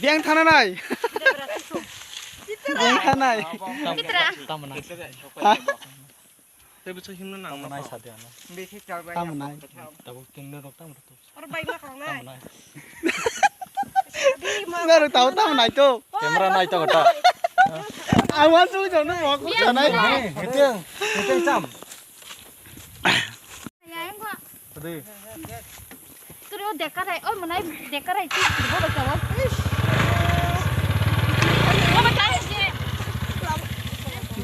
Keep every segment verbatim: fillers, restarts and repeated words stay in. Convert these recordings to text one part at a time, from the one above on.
Biang thana nai. Biang thana nai. Pitra. Tei bwswk himna nang nai sa de ano. Tamo nai. Tabuk tingna rok tamo rok. Oro bai ma kang nai. Tamo nai. Naro tamo tamo nai to. Camera nai to kota. Awan tu jono mok nai. Heteng, heteng sam. Ya, yang gua. Tadi. Turi o dekarai, o manai dekarai ti bodo kawa. Ish.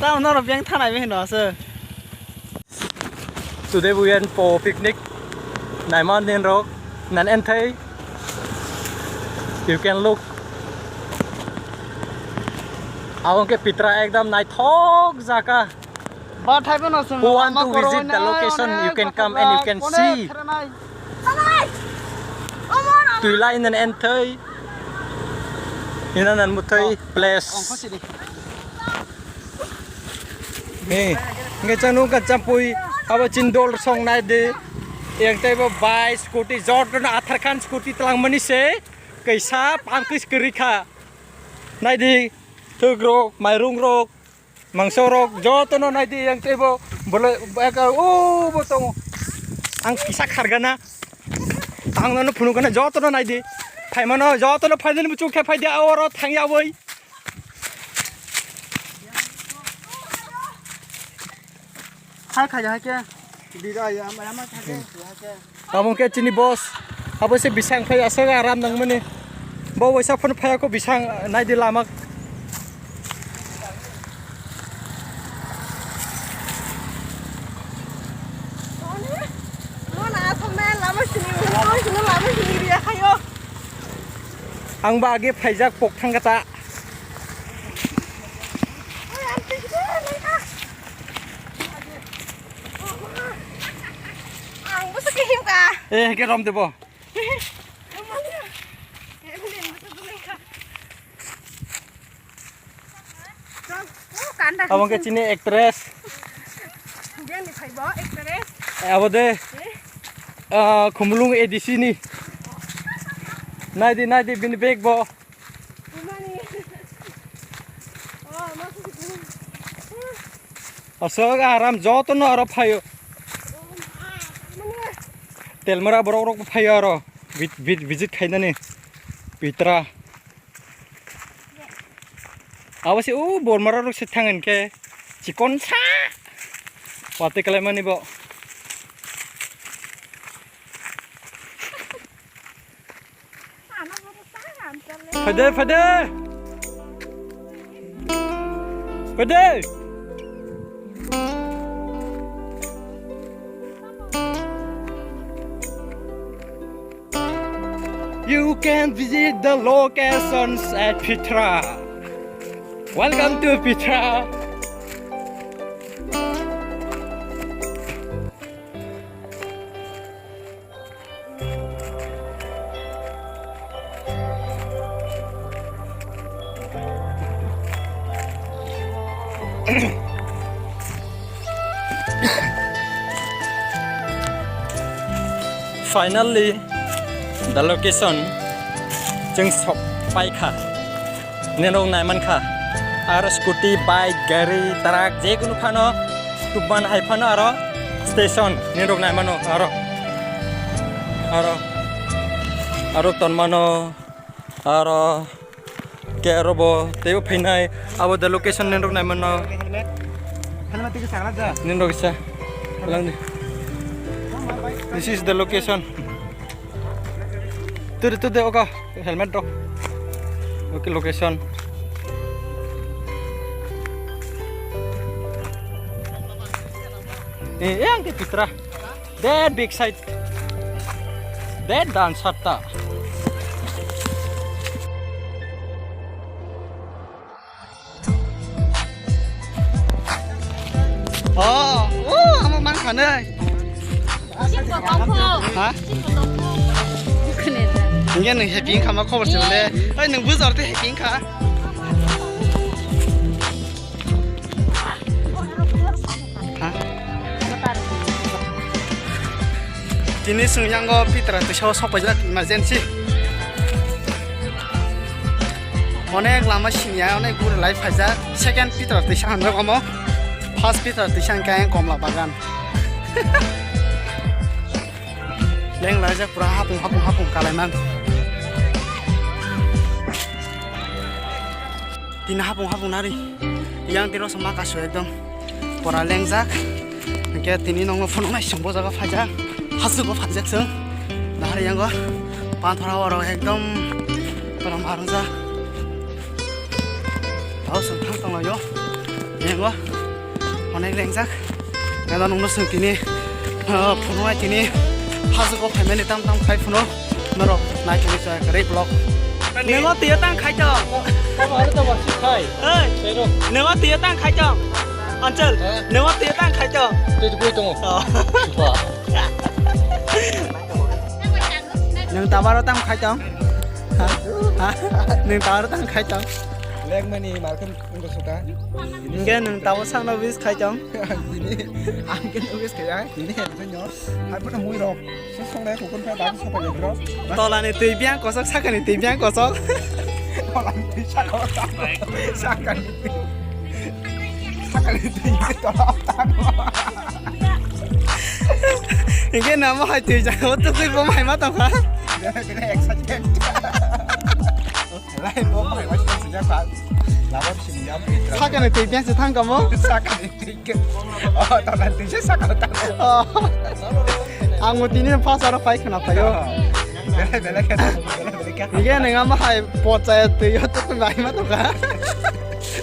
Tamo noro biang thanai bihino ase. Today we went for picnic. Naiman din rok, nan enthai. You can look. Awang ke Pitra ekdam naithok jaka. Bathai bono chwng. Who want to visit the location, you can come and you can see. Twilai nan enthai. Ina nan muthai place. He, nge chanu ka chapui, abo chindol song nai de. Yang tei bo bai scooty jor na athar khan scooty tlang mani se. Kaisa pangkis kiri kha. Nai di, thuk rok, mairung rok. Mangso rok jotono nai di yang tei bo bole eka o bo tongo. Ang kisa khargana. Ang nono phunukgana jotono nai di. Phaimano jotono phainani buchuk khe phai di oro thangya boi. Hai khai hai ke. Di da ya ma ma thake hai ke. Abo khe chini boss. Abo se bisang phai aswk aram nangmani. Bo waisa phone phai ako bisang nai di lama. Mon asam na lama sini, mon sini lama sini dia kayo. Ang ba age phaijak pok thang kata. Ang busu kihim ka. Eh, ke rom debo. Abang ke chini actress. Dia ni phaibo actress. Eh, abo de. Eh? Ah, Khumulwng A D C ni. Nai di, nai di, bini bag bo. Umani. Oh, masuk. Aswk aram jotono aro phaio. Telmara borok rok phaio aro. Bit, bit, visit khainani. Pitra. Abo se o bormara rok se thang hinkhe chikon sa. Wate kalaimani bo. Phaide, phaide. Phaide. You can visit the locations at Pitra. Welcome to Pitra. Finally, the location chwng sok pai kha. Nini rok nai man kha. Aro scooty, bike, gari, truck, je kunu phano tubman hai phano aro station nini rok nai mano aro. Aro, aro ton mano aro ke aro bo teibo phainai abo the location nini rok nai mano. Helmet, helmet tiki sakla ja. Nini rok isa. Lang di. This is the location. Tude, tude, oka helmet rok. Oke, location. Eh, eh, ang ke Pitra. That big side. That dan satta. Oh, oh, amo man khanai. Ha? Hinkhe nwng happy wngkha ma khobor se bole. Oi, nwng bujor tei happy wngkha. Ha? Tini chwng yango Pitra twisa o sok paijak emergency. Onek lama siniya, onek guri lai phaijak. Second Pitra twisa hanjak omo. First Pitra twisa hwnkhe ayang Komla Bagan. Leng laijak pura hapung hapung hapung kalaiman. Tini hapung hapung nari. Yang tiro sama kasu ekdom. Pura lengjak. Hingke tini nongno phunuknai chwng bo jaga phaijak. Hasugo phaijak chwng. Nahar yango. Panthora oro ekdom. Pura marungjak. Tao chwng thang tonglaio. Yango. Onek lengjak. Nada nungno chwng tini, ah, phunuknai tini. Hasugo phaimani tam tam khai phunuk. Norok nai tongwi chaya kwrwi vlog. Nungo twiyo tang khai tong. Tamo aro tamo si khai. Oi. Nungo twiyo tang khai tong. Anchal, nungo twiyo tang khai tong. Tei tei koi tongo. Oh. Supa. Nwng tabaro tang khai tong. Ha? Ha? Nwng tabaro tang khai tong. Lek mani markham wngkha suka. Hingke nwng tabo sakno wish khai tong. Ang tini, ang khe wish khai ya. Tini, tini. Hai photo mui rok. Song song dai kokon pha dai song pai bro. Tolani twi biang kosok, sakani twi biang kosok. Tolani twi sakao tang. Sakani twi. Sakani twi tola tang. Hingke namo hai twi jagao twi bo mai ma tongkha. Bele bele excited. Lai bo mai ma sing sing jak pa. Labo sing ya. Sakani twi biang se thang kamo. Sakani. Oh, tolani twi se sakao tang. Oh. Ang mo tini pas aro pai khna paio. Bele, bele khe, bele, bele khe. Hingke nang ama hai pochaya twi yo to bai ma to ka.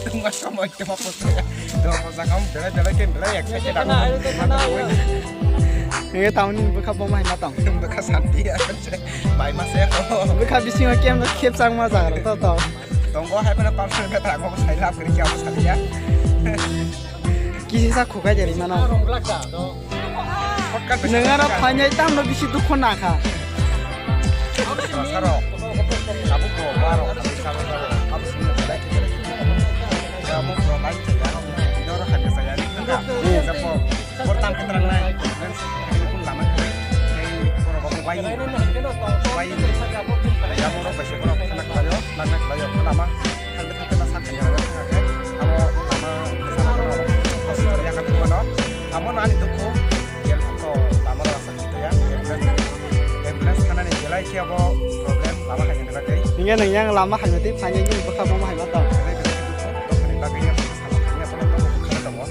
Tungma somoi khe ma pochaya. Do mo jagao bele, bele khe, bele ek khe. Hingke tamni bwkha bo mai ma tong. Bwkha santi ya. Bai ma se ko. Bwkha bisingo kem no khep chang ma jaga to to. Tongo hai phano personal khe ta ko sai lab kri kya mo sai ya. Kisi sa khukai jari mano. Nang aro phainai tamno bisi dukho nakha. Saro, tabuk bo baro, tabuk saro, tabuk sini belai, belai. Ya mo problem saya, ini orang hanya saya ni kan. Japo, portam keterangnai, dan ini pun lama kali. Ini orang bawa bayi, bayi. Ya mo orang bayi, orang anak bayi, anak bayi, lama. Thangwi thangwi ma sakha ya, thangkhe abo lama hospital yakha thangmano. Amo no ani dukhu, yel thangkho lama rok sakha ya, ambulance, ambulance thanani belai khe abo problem lama hai hwnwi bagwi. Hingke nwng yang lama hai mati phanya yang bwkha bo hai ma tong. Belai belai khe dukhu, dophani bagwi yang sama thangya bono tongo bwkha tongo.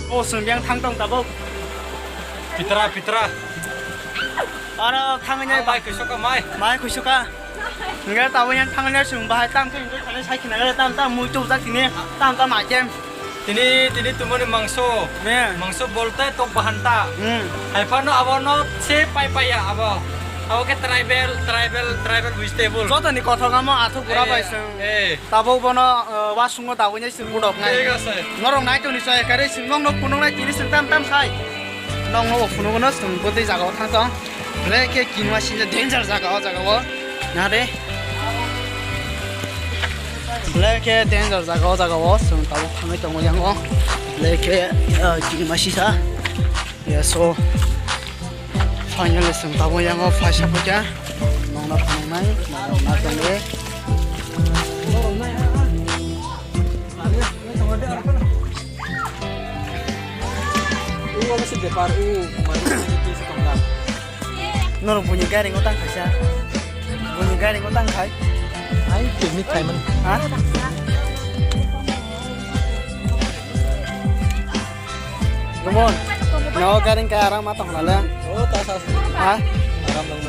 O swngjang thang tong tabuk. Pitra, pitra. Aro thangwi nai. Mai kuisuka mai. Mai kuisuka. Hingke tabuk yang thangwi nai chwng bahai tam khe enjoy khainai sai khina tam tam mui tubujak tini tam tam item. Tini, tini tumoni mangso. Ne. Mangso bolte tok bahanta. Hmm. Hai phano abono se pai pai ya abo. Abo khe tribal, tribal, tribal vegetable. Jotoni kothok amo athuk pura bai chwng. Eh. Tabuk bono, eh, wasungo dawini chwng budok nai. Thik ase. Norok nai tongni chaya kare chwng nokno phunuknai tini chwng tam tam khai. Nokno bo phunukno chwng bwtwi jagao thang tong. Belai khe kinma sinja danger jaga o jaga o. Nade. Belai khe danger jaga o jaga o chwng tabuk thangwi tongo yango. Belai khe, eh, kinma sisa. Ya so. Finally, chwng tabuk yango phaisa phaikha. Nokno phunuknai, nokno phunuknai. Norok buini gari ngo tang khaisa. Buini gari ngo tang khai. Ai, picnic khai man. Ha? Dumon, no garing kaya arang ma tong lale. Oh, ta sa sa. Ha? Aram dong.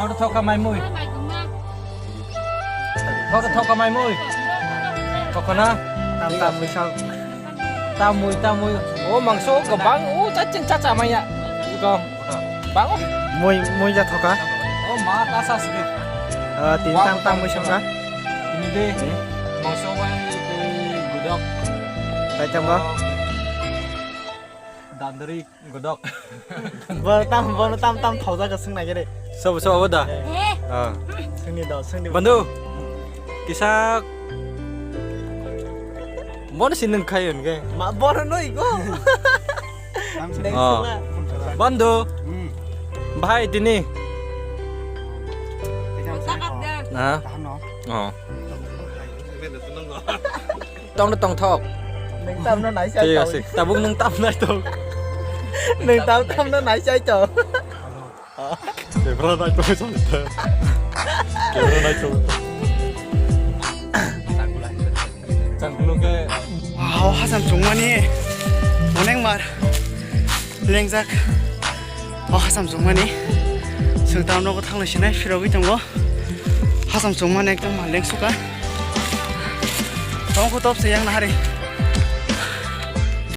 Thok thok ka mai mui. Thok thok ka mai mui. Thok na. Tam tam mui song. Tam mui, tam mui. O mangso kwbang, o chaching chacha maya. Iko. Bango. Mui, mui ja thoka. O ma ta sa sidi. Ah, tin tam tam mui song ka. Ini de. Hmm? Mangso bai tei gudok. Tai tam ba? Dandri. Godok. Bo tam, bo tam tam thauja ka swng nai re. Sobo sobo da. Eh. Ah. Swngni da, swngni. Bandu. Kisa. Bon si nung khai on ge. Ma bon no igo. Ah. Bandu. Hmm. Bhai tini. Takat da. Nah. Tahan no. Oh. Tong na tong thok. Nung tam no nai sai. Thik ase. Tabuk nung tam nai thok. Nung tam tam no nai sai to. Kebra nai to sai ta. Kebra nai to. Changkulo ke. Wow, hasam chungmani. Onek mar. Lengjak. O hasam chungmani. Swng tam nogo thang lai sinai phirogwi tongo. Hasam chungmani ekdom ma lengsuka. Tongkhu top se yang nahari.